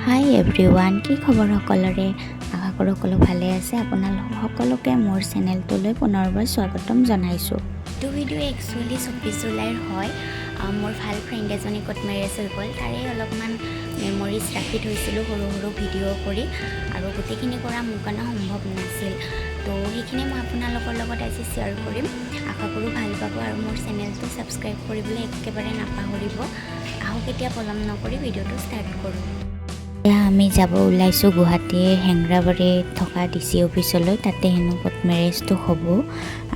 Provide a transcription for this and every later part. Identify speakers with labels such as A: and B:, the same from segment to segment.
A: হাই everyone, কি খবৰ সকলোৰে? আশা কৰোঁ সকলো ভালে আছে। আপোনালোক সকলোকে মোৰ চেনেলটোলৈ পুনৰবাৰ স্বাগতম জনাইছোঁ।
B: এইটো ভিডিঅ' একচুৱেলি 24 জুলাইৰ হয়। মোৰ ভাল ফ্ৰেণ্ড এজনী ক'ৰ্ট মেৰেজ হৈ গ'ল। তাৰে অলপমান মেমৰিজ ৰাখি থৈছিলোঁ সৰু সৰু ভিডিঅ' কৰি আৰু গোটেইখিনি কৰা মোৰ কাৰণে সম্ভৱ নাছিল। তো সেইখিনি মই আপোনালোকৰ লগত আজি শ্বেয়াৰ কৰিম। আশা কৰোঁ ভাল পাব আৰু মোৰ চেনেলটো ছাবস্ক্ৰাইব কৰিবলৈ একেবাৰে নাপাহৰিব। আহক, এতিয়া পলম নকৰি ভিডিঅ'টো ষ্টাৰ্ট কৰোঁ।
A: এতিয়া আমি যাব ওলাইছোঁ গুৱাহাটীৰ হেংৰাবাৰীত থকা ডি চি অফিচলৈ। তাতে হেনো ক'ৰ্ট মেৰেজটো হ'ব।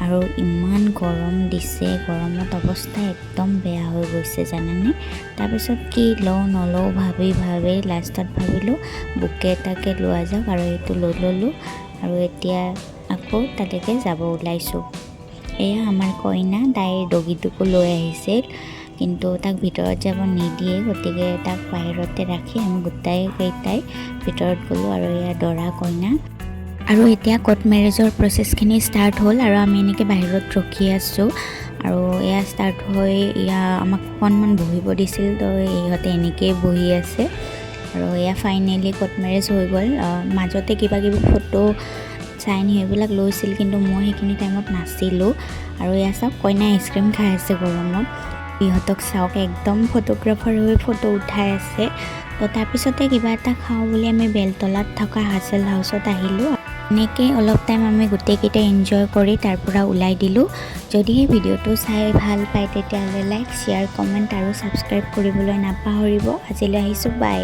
A: আৰু ইমান গৰম দিছে, গৰমত অৱস্থা একদম বেয়া হৈ গৈছে, জানেনে? তাৰপিছত কি লওঁ নলওঁ ভাবি ভাবি লাষ্টত ভাবিলোঁ বুকে এটাকে লোৱা যাওক আৰু এইটো লৈ ল'লোঁ আৰু এতিয়া আকৌ তালৈকে যাব ওলাইছোঁ। এয়া আমাৰ কইনা, তাইৰ ডগীটোকো লৈ আহিছিল, কিন্তু তাক ভিতৰত যাব নিদিয়ে। গতিকে তাক বাহিৰতে ৰাখি আমি গোটেইকেইটাই ভিতৰত গ'লোঁ। আৰু এয়া দৰা কইনা। আৰু এতিয়া ক'ৰ্ট মেৰেজৰ প্ৰচেছখিনি ষ্টাৰ্ট হ'ল আৰু আমি এনেকৈ বাহিৰত ৰখি আছোঁ। আৰু এয়া ষ্টাৰ্ট হৈ এয়া আমাক অকণমান বহিব দিছিল, তো ইহঁতে এনেকৈয়ে বহি আছে। আৰু এয়া ফাইনেলি ক'ৰ্ট মেৰেজ হৈ গ'ল। মাজতে কিবা কিবি ফটো চাইন সেইবিলাক লৈছিল, কিন্তু মই সেইখিনি টাইমত নাছিলোঁ। আৰু এয়া চাওক, কইনাই আইচক্ৰীম খাই আছে গৰমত। ইহঁতক চাওক, একদম ফটোগ্ৰাফাৰ হৈ ফটো উঠাই আছে। তো তাৰপিছতে কিবা এটা খাওঁ বুলি আমি বেলতলাত থকা হাচেল হাউচত আহিলোঁ। এনেকৈ অলপ টাইম আমি গোটেইকেইটাই এনজয় কৰি তাৰ পৰা ওলাই দিলোঁ। যদিহে ভিডিঅ'টো চাই ভাল পায়, তেতিয়াহ'লে লাইক, শ্বেয়াৰ, কমেণ্ট আৰু ছাবস্ক্ৰাইব কৰিবলৈ নাপাহৰিব। আজিলৈ আহিছোঁ, বাই।